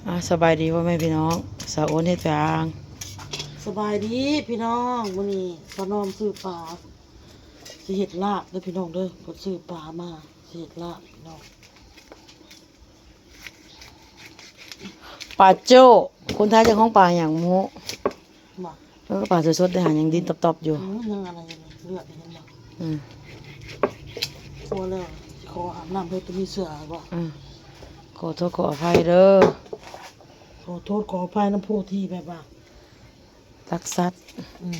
ອ່າ ສະບາຍດີພໍ່ແມ່ພີ່ນ້ອງ ສາວໂອນເຮັດຫຍັງ? ສະບາຍດີພີ່ນ້ອງ ມື້ນີ້ສາວນ້ອມຊື້ປາ ຊິເຮັດລາບເດີພີ່ນ້ອງເດີ ເພິ່ນຊື້ປາມາ ຊິເຮັດລາບພີ່ນ້ອງ. ປາໂຈ້ ຄົນໄທເອີ້ນຂອງປາຫຍັງບໍ່ຮູ້? ບໍ່ ເອີ ປາສົດໆ ໄດ້ຫາ ຍັງດິນຕອບໆຢູ່. ອືມ ຍັງອັນນັ້ນຢູ່ນີ້ ເລືອດເຫັນບໍ່? ອືມ ພໍແລ້ວ ຊິຂໍອາບນ້ຳເພິ່ນ ຈະມີເຊື້ອບໍ່? ອືມ ຂໍໂທດຂໍອະໄພເດີ ຂໍໂທດຂໍອະໄພນຳຜູ້ທີ່ແບບວ່າລັກສັດ. ອືມ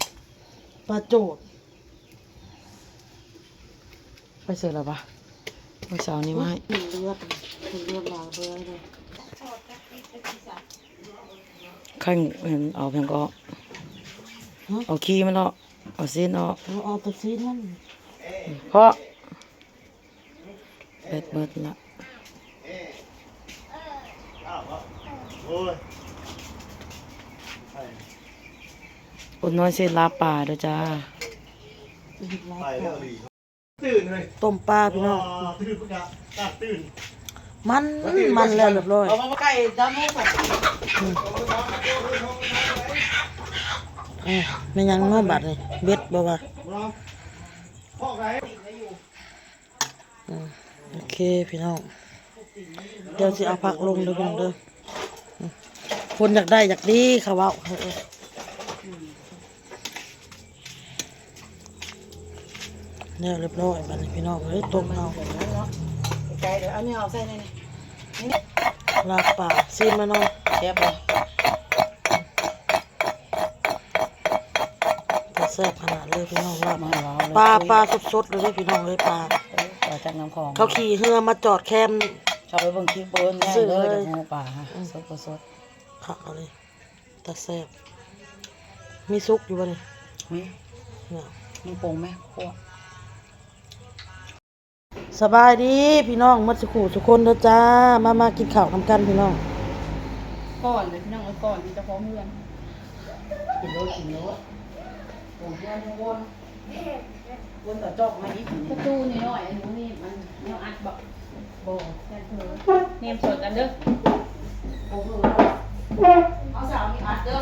ປາໂຈດ ໄປໃສລະວະ? ມື້ເຊົ້ານີ້ມາໃຫ້ ເລືອດ ເລືອດຫຼາຍເບີຍເລີຍ. ຄັນເຫັນເອົາຫຍັງກໍ ຮະ? ເອົາຂີ້ມັນອອກ ເອົາຊີ້ນອອກ ເອົາ ເອົາແຕ່ຊີ້ນມັນ ເພາະແບດເບິດລະ. ໂອ້ຍ ອົດໜ້ອຍເສດລາບປາເດີຈ້າ. ຕື່ນເລີຍ ຕົ້ມປາພີ່ນ້ອງ ຕື່ນ ມັນ ມັນແລ້ວຮຽບຮ້ອຍ. ເອົາມາໄກ່ດຳໃຫ້ກ່ອນ. ອືມ ເອີ ແມ່ນຫຍັງເນາະບາດນີ້ ເບັດບໍ່ວະ? ອືມ ໂອເຄພີ່ນ້ອງ ດຽວຊິເອົາຜັກລົງເດີພີ່ນ້ອງເດີ. ອືມ ຄົນຢາກໄດ້ຢາກດີ ເຂົາເວົ້າ ແລ້ວຮຽບຮ້ອຍບາດນີ້ພີ່ນ້ອງເອີຍ ຕົ້ມເອົາ ໃກ້ເດີ ເອົານີ້ອອກໃສ່ນີ້ ນີ້ ລາບປາ ຊີມມາໜ້ອຍ ແຊບບໍ່? ແຊບຂະໜາດເລີຍພີ່ນ້ອງ ລາບປາ ປາສົດໆ ເລີຍພີ່ນ້ອງເອີຍ ປາ ເອີ ປາຈາກນ້ຳຂອງ ເຂົາຂີ່ເຮືອມາຈອດແຄມ ເຂົ້າໄປເບິ່ງຄລິບເບິ່ງງ່າຍເລີຍ ຈາກໝູ່ປາ ອືມ ສົດບໍ່ສົດ ຄັກເອົາເລີຍ ຕາແຊບ. ມີສຸກຢູ່ບໍ່ນີ້? ມີ ມີ ມີປົງໄໝ? ສະບາຍດີພີ່ນ້ອງໝົດສູ່ຄູ່ສູ່ຄົນເດີຈ້າ ມາ ມາກິນເຂົ້ານຳກັນພີ່ນ້ອງ. ກ່ອນເດີພີ່ນ້ອງເອີຍ ກ່ອນທີ່ຈະພ້ອມເຮືອນ ກິນໂລດ ກິນໂລດ ໂອ້ຍ ເຮືອນຍັງວົນ ວົນກະຈອກມາອີກ. ປະຕູນ້ອຍໆ ອັນນີ້ມັນແນວອັດບໍ່? ບໍ່ ແມ່ນເພີ ແນມສອດກັນເດີ ບໍ່ເພີ ເອົາສາວນີ້ອັດເດີ.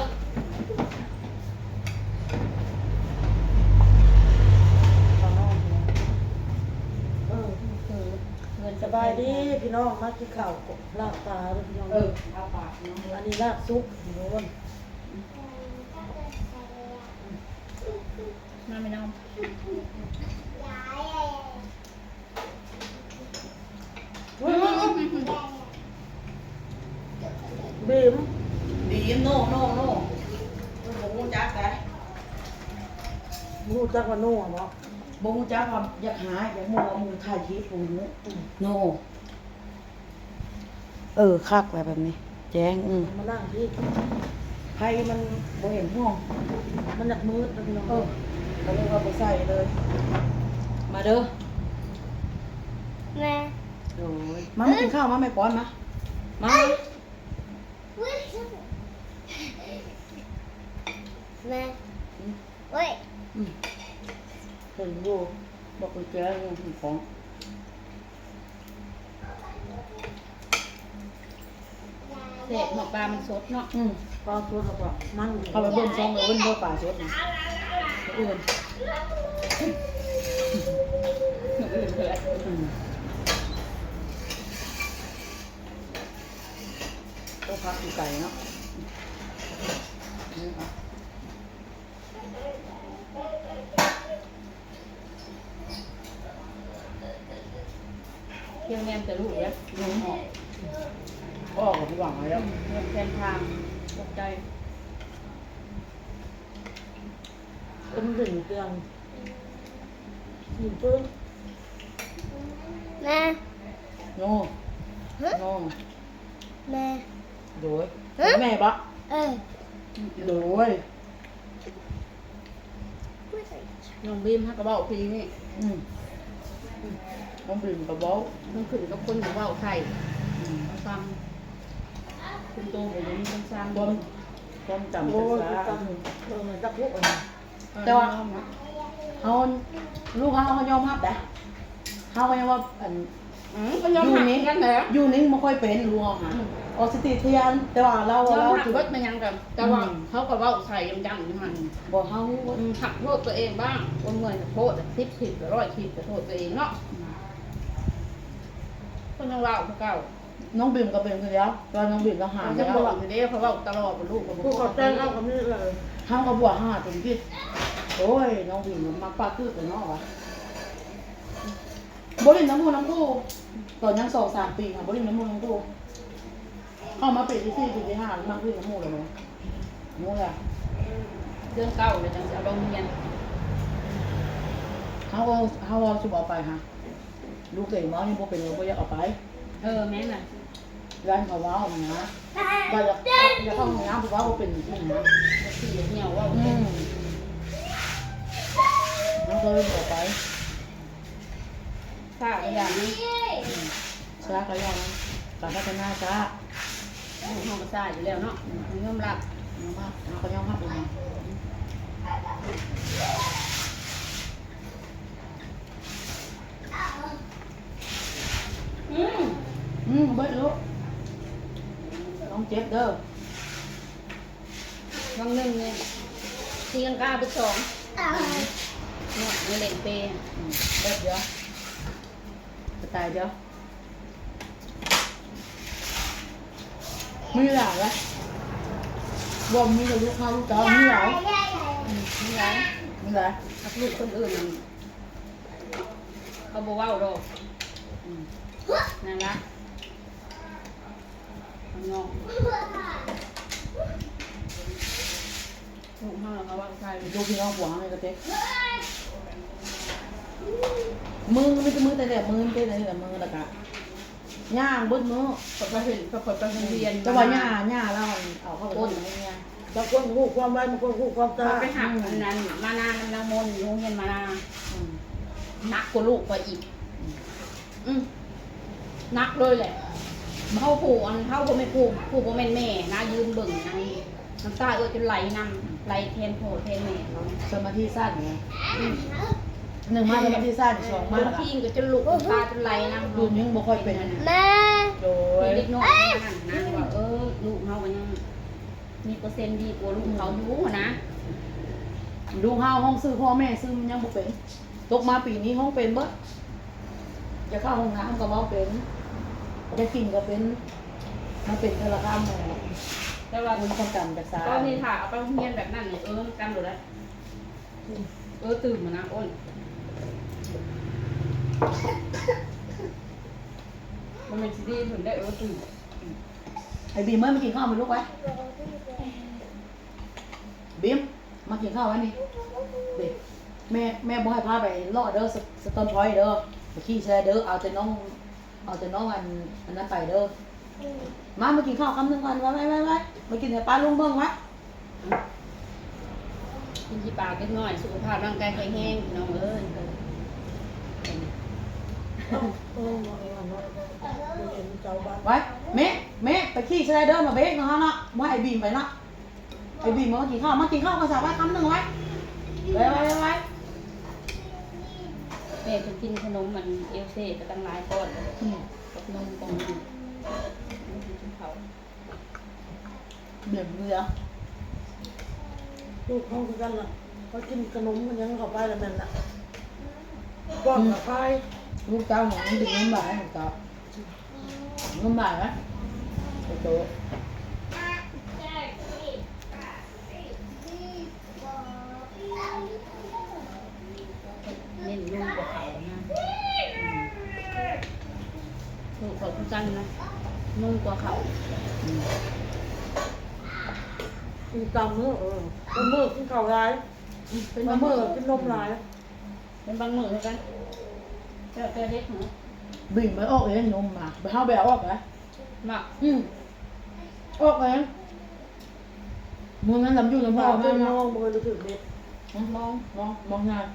ສະບາຍດີພີ່ນ້ອງ ມາກິນເຂົ້າລາບປາເດີພີ່ນ້ອງ ເອີ ລາບປາເນາະ ອັນນີ້ລາບສຸກພີ່ນ້ອງ. ມາແມ່ນ້ອງ ບີມ ບີມ ໂນ ໂນ ໂນ ເພິ່ນບໍ່ຮູ້ຈັກໃດ ບໍ່ຮູ້ຈັກວ່າໂນບໍ? ບໍ່ຮູ້ຈັກວ່າຢາກຫາ ຢາກໝູ່ ໝູ່ຖ່າຍຄລິບ ບໍ່ຮູ້ ອືມ ໂນ. ເອີ ຄັກແຫຼະແບບນີ້ ແຈ້ງ ອືມ ມານັ່ງທີ່ ໄຟມັນບໍ່ເຫັນຫ້ອງ ມັນຢາກມືດນະພີ່ນ້ອງ ເອີ ກະເລີຍວ່າບໍ່ໃສ່ເລີຍ. ມາເດີ ແມ່ ໂດຍ ມາ ມາກິນເຂົ້າ ມາ ແມ່ປ້ອນ ມາ ມາ ແມ່ ອືມ ໂອ້ຍ ອືມ ເຫັນຢູ່ ບອກກຸນແຈຢູ່ຫ້ອງ ແຊບເນາະ ປາມັນສົດເນາະ ອືມ ປາສົດແລ້ວກໍມັນ ເຂົ້າໄປເບິ່ງຊ່ອງເອີນເດີ ປາສົດນະ ເອີນ ອືມ ໂອ້ ພັກຢູ່ໄກເນາະ. ພຽງແນມແຕ່ລູກເດ້ ອືມ ອອກ ອອກກໍຫວັງແລ້ວ ແຄມທາງ ຕົກໃຈ ເປັນເລື່ອງເລື່ອງ ແມ່ ໂນ ໂນ ແມ່ ໂດຍ ຮະ ແມ່ບໍ? ເອີ ໂດຍ ນ້ອງບີມຫາກະເວົ້າພີນີ້ ອືມ ນ້ອງບີມກະເວົ້າ ມັນຂຶ້ນກັບຄົນເວົ້າໃສ່ ອືມ ຟັງ ຄົນໂຕບໍ່ມີຄົນຟັງ ຄວາມ ຄວາມຈຳ ໂອ້ຍ ເປັນສາ ເອີ ມັນຈັກລຸກ ແຕ່ວ່າເຮົາ ລູກເຮົາ ເຮົາຍອມຮັບໄດ໋ ເຮົາກໍຍັງວ່າ ອັນ ອືມ ກໍຍອມຮັບຄືກັນແຫຼະ ຢູ່ນີ້ບໍ່ຄ່ອຍເປັນ ລູກເຮົາຫາ ອືມ ອອກສະຕິທຽນ ແຕ່ວ່າລາວ ຍອມຮັບ ລາວຖືກ ເບິດແມ່ນຫຍັງກໍ ແຕ່ວ່າ ອືມ ເຂົາກໍເວົ້າໃສ່ຢ້ຳໆຢູ່ຫັ້ນ ບໍ່ເຮົາ ອືມ ຮັບໂທດຕົວເອງບ້າງ ຄົນເມື່ອຍກໍໂທດ ສິບຄລິບກໍຮ້ອຍຄລິບກໍໂທດຕົວເອງເນາະ ອືມ ເພິ່ນຍັງເວົ້າຄືເກົ່າ. ນ້ອງບິມກໍເປັນຄືກັນ ແຕ່ວ່ານ້ອງບິມລາວຫາຍແລ້ວ ເຂົາເວົ້າຢູ່ເດ້ ເຂົາເວົ້າຕະຫຼອດວ່າລູກກໍບໍ່ ຜູ້ເຂົາແຈ້ງເຮົາກໍມີເອີຍ ເຮົາກໍບວກຫາຈົນຜິດ ໂອ້ຍ ນ້ອງບິມມັນມັກປາກກຶກເນາະວ່າ ບໍ່ຫຼິ້ນນຳໝູ່ນຳຄູ່ ຕອນຍັງສອງສາມປີຫັ້ນ ບໍ່ຫຼິ້ນນຳໝູ່ນຳຄູ່ ເຂົ້າມາປີທີສີ່ ປີທີຫ້າ ມັກຫຼິ້ນນຳໝູ່ແລ້ວ ໝູ່ແລ້ວ ເລື່ອງເກົ່າແລ້ວຈັ່ງຊິເອົາໄປໂຮງຮຽນ ເຮົາ ເຮົາເວົ້າຊິບໍ່ເອົາໄປຫາ ລູກຕົວເອງເວົ້າຍັງບໍ່ເປັນ ກໍບໍ່ຢາກເອົາໄປ ເອີ ແມ່ນນະ ຢ້ານເຂົາເວົ້າຫັ້ນນະ ວ່າຢາກ ຢາກເຂົ້າຫ້ອງນ້ຳ ເພາະວ່າບໍ່ເປັນຈັ່ງຊີ້ນະ ຢາກຂີ້ຢາກຫ່ຽວເວົ້າບໍ່ເປັນ ອືມ ມັນກໍເລີຍບໍ່ໄປ ຊ້າກໍຢ່າງໜຶ່ງ ອືມ ຊ້າກໍຢ່າງໜຶ່ງ ການພັດທະນາຊ້າ ເຮົາກໍຊ້າຢູ່ແລ້ວເນາະ ອືມ ຕ້ອງຍອມຮັບ ຍອມຮັບ ເຮົາກໍຍອມຮັບເອງ. ອືມ ອືມ ເບິດລູກ ນ້ອງເຈັບເດີ ວັງໜຶ່ງນີ້ຕີລັງກາເບິດສອງ ເນາະ ໃນເຫຼັ້ນເປ ອືມ ເບິດເດີ ກະຕ່າຍເດີ ມີຫຼາຍລະ ບໍ່ມີແຕ່ລູກເຮົາ ລູກເຈົ້າມີຫຼາຍ ອືມ ມີຫຼາຍ ມີຫຼາຍ ຮັກລູກຄົນອື່ນນັ້ນ ເຂົາບໍ່ເວົ້າດອກ ອືມ ນັ້ນລະ ຂ້າງນອກ ລູກເຮົາລະເຂົາເວົ້າໃສ່ ລູກພີ່ນ້ອງຜົວເຮົານີ້ກະເຕັກ ມື ມີແຕ່ມືແຕ່ແດດ ມືເຕັກແຕ່ນີ້ລະ ມືລະກະ ຍ່າງເບິດມື້ ຂ້ອຍໄປເຫັນ ຂ້ອຍໄປໂຮງຮຽນ ແຕ່ວ່າຍ່າ ຍ່າລາວເອົາເຂົ້າໄປໃຫ້ເມຍ ບາງຄົນຮູ້ຄວາມໄວ ບາງຄົນຮູ້ຄວາມຊ້າ ຂ້ອຍໄປຮັບ ອືມ ອັນນັ້ນມານານຳນາງມົນ ຢູ່ໂຮງຮຽນມານາ ອືມ ໜັກກວ່າລູກຂ້ອຍອີກ ອືມ ໜັກເລີຍແຫຼະ ເຮົາຜູ້ ອັນ ເຮົາບໍ່ແມ່ນຜູ້ ຜູ້ບໍ່ແມ່ນແມ່ນະ ຢືນເບິ່ງນະ ນ້ຳຕາເອື້ອຍຈົນໄຫຼນຳ ໄຫຼແທນພໍ່ແທນແມ່ເຮົາ ສະມາທິສັ້ນນະ ອືມ ໜຶ່ງມາສະມາທິສັ້ນ ສອງມາລະກະ ພິງກໍຈົນລຸກ ນ້ຳຕາຈົນໄຫຼນຳ ເຮົາຍັງບໍ່ຄ່ອຍເປັນ ແມ່ ໂດຍ ເດັກນ້ອຍນັ້ນນະ ວ່າ ເອີ ລູກເຮົາກໍຍັງມີເປີເຊັນດີກວ່າລູກເຂົາຢູ່ຫັ້ນນະ ລູກເຮົາຮ້ອງຊື່ພໍ່ແມ່ຊື່ມັນຍັງບໍ່ເປັນ ຕົກມາປີນີ້ຮ້ອງເປັນເບິດ ຢາກເຂົ້າຫ້ອງນ້ຳກໍເວົ້າເປັນ ຢາກກິນກໍເປັນ ມັນເປັນເທື່ອລະຄຳແຫຼະ ແຕ່ວ່າມັນຄວາມຈຳຈາກສາ ຕອນນີ້ຖ້າເອົາໄປໂຮງຮຽນແບບນັ້ນນີ້ ເອີ ມັນຈຳໂດດໄດ໋ ເອີ ຕື່ມຫັ້ນນະ ໂອ້ຍ ມັນແມ່ນຊິດີຂຶ້ນໄດ໋ ເອີ ຕື່ມ ໄອ້ບີມເອີຍ ມາກິນເຂົ້າມາລູກໄວ້ ບີມ ມາກິນເຂົ້າໄວ້ນີ້ ເດ ແມ່ ແມ່ບໍ່ໃຫ້ພາໄປເລາະເດີ ສະ ສະຕອນພອຍເດີ ໄປຂີ່ສະໄລເດີ ເອົາແຕ່ນ້ອງ ເອົາແຕ່ນ້ອງອັນ ອັນນັ້ນໄປເດີ ມາ ມາກິນເຂົ້າຄຳໜຶ່ງກ່ອນ ໄວ້ ໄວ້ ໄວ້ ໄວ້ ມາກິນໃຫ້ປ້າລຸງເບິ່ງໄວ້ ກິນທີ່ປາກເດັກນ້ອຍ ສຸຂະພາບຮ່າງກາຍແຂງແຮງ ພີ່ນ້ອງເອີຍ ໄວ້ ແມ່ ແມ່ ໄປຂີ່ສະໄລເດີມາເບກເນາະ ເຮົາເນາະ ບໍ່ໃຫ້ບີມໄປເນາະ. ໄອ້ບີມມາກິນເຂົ້າ ມາກິນເຂົ້າກ່ອນຊະ ໄວ້ຄຳໜຶ່ງໄວ້ ໄວ້ ໄວ້ ໄວ້ ແມ່ເພິ່ນກິນຂະໜົມອັນເອວເຊໄປຕັ້ງຫຼາຍກ້ອນ ອືມ ກັບນົມກ່ອນ ອືມ ກິນເຂົ້າ ເບຍເບຍ ລູກເຮົາຄືກັນລະ ເຂົາກິນຂະໜົມມັນຫຍັງເຂົ້າໄປລະແມ່ນລະ ປ້ອນລະຄາຍ ອືມ ລູກເຈົ້າຫັ້ນກິນນົມຫຼາຍຂອງເຈົ້າ. ເງິນບາດນະ ໂອໂຕ ເນັ້ນນົມກວ່າເຂົ້ານະ ອືມ ລູກເຂົາຄືກັນນະ ນົມກວ່າເຂົ້າ ອືມ ກິນຕາມມື້ ເອີ ບາງມື້ກິນເຂົ້າຫຼາຍ ອືມ ເປັນບາງມື້ ບາງມື້ກິນນົມຫຼາຍ. ເປັນບາງມື້ຄືກັນ ແລ້ວແຕ່ເດັກຫັ້ນນະ ບີມໄປອອກເອງນົມນະ ໄປເຮົາໄປເອົາອອກນະ ມາ ອືມ ອອກເອງ ມື້ນັ້ນລຳຢູ່ນຳພໍ່ ມາ ມາ ມອງ ບໍ່ເຄີຍໄປຖືກເບັດ ມອງ ມອງ ມອງ ມອງງານ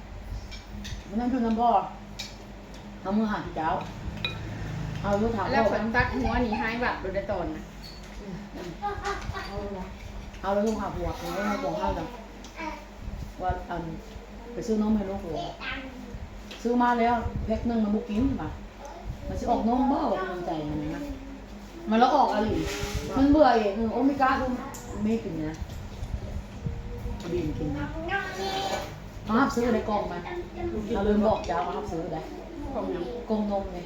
ມື້ນັ້ນຢູ່ນຳພໍ່ ເຮົາມື້ຫາເຈົ້າ ເຮົາຢູ່ຖາມ ແລ້ວ ພໍ່ ເພິ່ນຕັດຫົວນີ້ຫາຍວັບໂດຍໄດ້ຕອນນະ ອືມ ເຮົາລະ ເຮົາລະໂທຫາຜົວ ເຮົາລະໂທຫາຜົວເຮົາລະ ວ່າ ອັນ ໄປຊື້ນົມໃຫ້ລູກ ຊື້ມາແລ້ວແພັກໜຶ່ງມັນບໍ່ກິນວ່າ ມັນຊິອອກນົມບໍ່ ວ່າກຳລັງໃຈຫັ້ນນະ ມັນລະອອກອີ່ຫຼີ ມັນເບື່ອເອງ. ເອີ ໂອເມກາຄືມີກິນນະ ບີນກິນນະ. ເຮົາຮັບຊື້ໃນກ່ອງມັນ ເຮົາລືມບອກເຈົ້າ ເຮົາຮັບຊື້ໄດ໋. ກ່ອງຫຍັງ? ກ່ອງນົມເດ.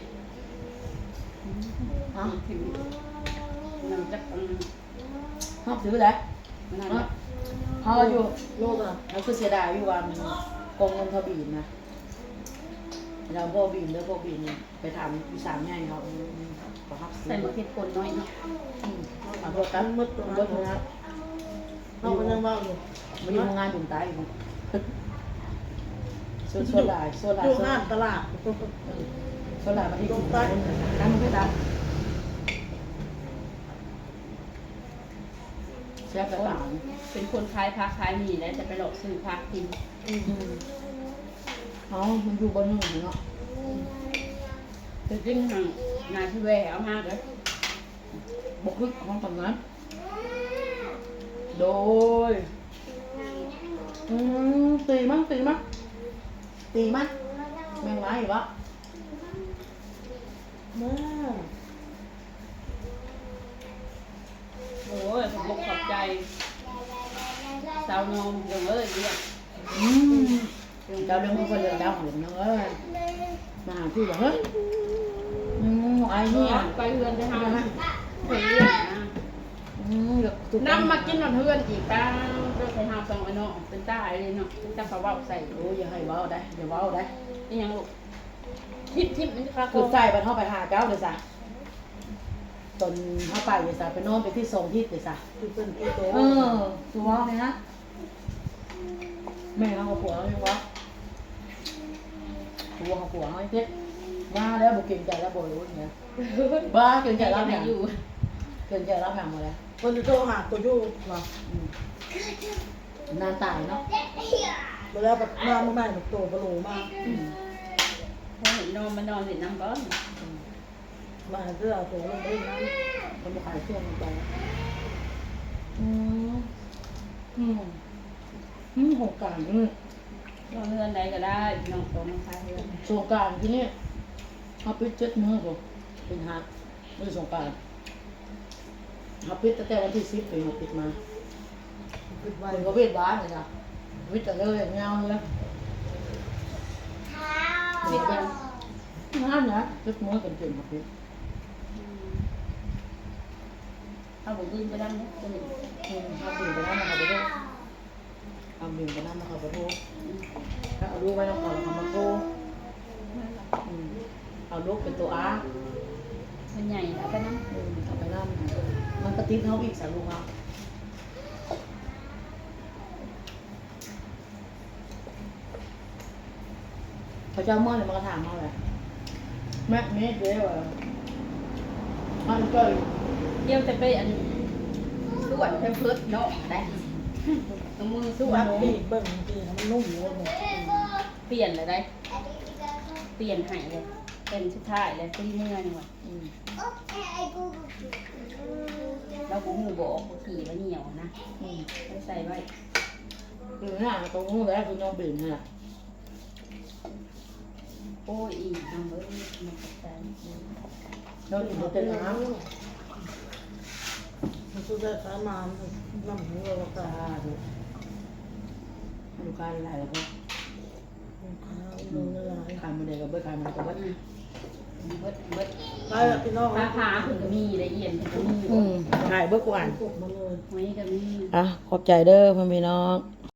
ອືມ ຮະ? ກິນ ນັ້ນຈັກອັນ ຮັບຊື້ໄດ້. ນັ້ນ ເຮົາຢູ່ ໂລດ ເຮົາຄືເສຍດາຍຢູ່ວ່າມັນ ກ່ອງນົມທະບີນນະ. ແລ້ວພໍ່ບີນເດີ ພໍ່ບີນໄປຖາມຢູ່ສາມໃຫຍ່ເຮົາ ເຂົາຮັບຊື້. ໃສ່ໝາກເຫັດປົນໜ້ອຍເນາະ. ອືມ ເອົາໂລດກັນ ໝົດຕົວ ໝົດຕົວ. ເຮົາກໍຍັງເວົ້າຢູ່ ມາຢູ່ໂຮງງານບຸນໃຕ້ພຸ້ນ. ສ່ວນ ສ່ວນຫຼາຍ ສ່ວນຫຼາຍ ຢູ່ຫ້າງຕະຫຼາດ ເອີ ສ່ວນຫຼາຍປະເທດຈີນ ຕາມເວລາ ແຊບແລ້ວ. ເປັນຄົນຂາຍຜັກຂາຍໝີ່ແຫຼະ ຈະໄປເລາະຊື້ຜັກກິນ. ອືມ ເອົາ ມັນຢູ່ບ່ອນໜຶ່ງເນາະ. ແຕ່ຈິງຫັ້ນ ໜ້າຊິແວ່ເອົາມາເດີ ບໍ່ຄືຂອງປານນັ້ນ. ໂດຍ ອືມ ຕີມັນ ຕີມັນ ຕີມັນ ແມ່ນໄມ້ບໍ? ມາ ໂອ້ຍ ຂອບອົກຂອບໃຈຊາວນອງເດີ ເອີຍ ອືມ ເຈົ້າເລື່ອງຂອງເພິ່ນເລື່ອງດາວຂອງເພິ່ນເອີຍ. ມາຫາທີ່ເຮີ້ຍ ອືມ ໄອ້ເຮີ້ຍ ໄປເຮືອນໄປຫາ ໄປເຮືອນນະ. ອືມ ນຳມາກິນນອນເຮືອນອີກ ປ້າ ເຈົ້າໃສ່ຫາສອງໄອ້ນ້ອງ ເປັນຕາຍເລີຍເນາະ ຈັກເຂົາເວົ້າໃສ່. ໂອ້ຍ ຢ່າໃຫ້ເວົ້າໄດ໋ ຢ່າເວົ້າໄດ໋. ອີ່ຫຍັງລູກ? ທິບ ທິບ ມັນຄາ ຄືໃສ່ບັດເຮົາໄປຫາເຈົ້າເດ້ຊະ ຕອນເຮົາໄປເດ້ຊະ ໄປນອນໄປທີ່ສອງທິດເດ້ຊະ. ຄືເພິ່ນຄືໂຕ ເອີ ຄືເວົ້າແມ່ນະ. ແມ່ເຮົາກໍຜົວເຮົາຍັງວ່າ ຜົວເຮົາ ຜົວເຮົາເຈັບ ມາແລ້ວບໍ່ເກງໃຈລາວບໍ່ ໂອ້ຍ ເນຍ ບ້າ ເກງໃຈລາວຫຍັງ ເກງໃຈລາວຫຍັງບໍ່ແລ້ວ. ເພິ່ນໂທຫາໂຕຢູ່ວ່າ ອືມ ນານຕາຍເນາະ ບໍ່ແລ້ວມາມື້ໃໝ່ໂຕບໍ່ໂຫຼມາ. ອືມ ໃຫ້ນອນມານອນຫຼິ້ນນຳກ່ອນ. ອືມ ມາເທື່ອໂຕລົງໄປນຳ ເພິ່ນບໍ່ຂາຍເຄື່ອງລົງໄປ. ອືມ ອືມ ມີໂຄງການຢູ່ນີ້ ນອນເຮືອນໃດກໍໄດ້ ນ້ອງຂອງມາຂາຍເຮືອນ. ສົງການທີ່ນີ້ເຮົາປິດເຈັດມື້ພຸ້ນ ເປັນຫາ ມື້ສົງການ ເຮົາປິດຕັ້ງແຕ່ວັນທີສິບເປັນເຮົາປິດມາ. ປິດໄວ ເພິ່ນກໍເວດວານເລີຍນະ ວິດແຕ່ເລີຍຍາວເລີຍ ປິດໄວ ງານນະ ເຈັດມື້ເຕັມໆ ເຮົາປິດ. ອືມ ເຮົາບໍ່ດື່ມໄປນຳເດ້ ອືມ ເຮົາດື່ມໄປນຳ ເຮົາບໍ່ໄດ້ ເອົາເມນໄປນຳ ເຂົາບໍ່ໂທ. ອືມ ຖ້າເອົາລູກໄວ້ນຳເຂົາ ແລ້ວເຂົາມາໂທ. ອືມ ເອົາລູກເປັນຕົວອ້າງ ມັນໃຫຍ່ແລ້ວໄປນຳ. ອືມ ເອົາໄປນຳ ມັນກະຕິດເຮົາອີກຊະ ລູກເຮົາ. ເຂົາເຈົ້າເມືອນີ້ມາຖາມເຮົາແຫຼະ ແມັກເມດເດ້ວ່າ ເຮົາເຈົ້າ ດຽວຈະໄປອັນ ສວນແພມເພີດນ້ອງໄດ້ ເອົາມືສວນ ມັດປີກເບິ່ງ ມັນຕີ ມັນນຸ້ມຢູ່. ປ່ຽນແລ້ວໄດ໋ ປ່ຽນໃຫ້ເລີຍ ເປັນສຸດທ້າຍແລ້ວ ພໍດີເມືອນີ້ວ່າ. ອືມ ລາວບໍ່ຮູ້ບໍ່ອອກ ຂີ້ລາວໜຽວນະ. ອືມ ໄປໃສ່ໄວ້ ຄືໜ້າກໍຮູ້ແລ້ວ ຄືນ້ອງເບັນຫັ້ນນະ. ໂອ້ຍ ອີ່ນ້ອງເອີຍ ມັນກະໄດ້ ນ້ອງກິນບໍ່ເຕັມນະ ມັນຄືໄດ້ຂາຍມານຳຫົວວ່າກະ ສາທຸ ລູກຄ້າຫຼາຍແລ້ວກໍ ລູກຄ້າອຸດໜູນຫຼາຍ ຂາຍມື້ໃດກໍເບິດ ຂາຍມື້ໃດກໍເບິດ. ອືມ ເບິດ ເບິດ ໄປລະພີ່ນ້ອງ ພາ ພາເພິ່ນກໍມີໄດ໋ ອຽນເພິ່ນກໍມີ. ອືມ ຂາຍເບິດກວ່າ ຄົບໝົດເລີຍ ຫອຍກໍມີ. ອ່ະ ຂອບໃຈເດີພໍ່ແມ່ພີ່ນ້ອງ.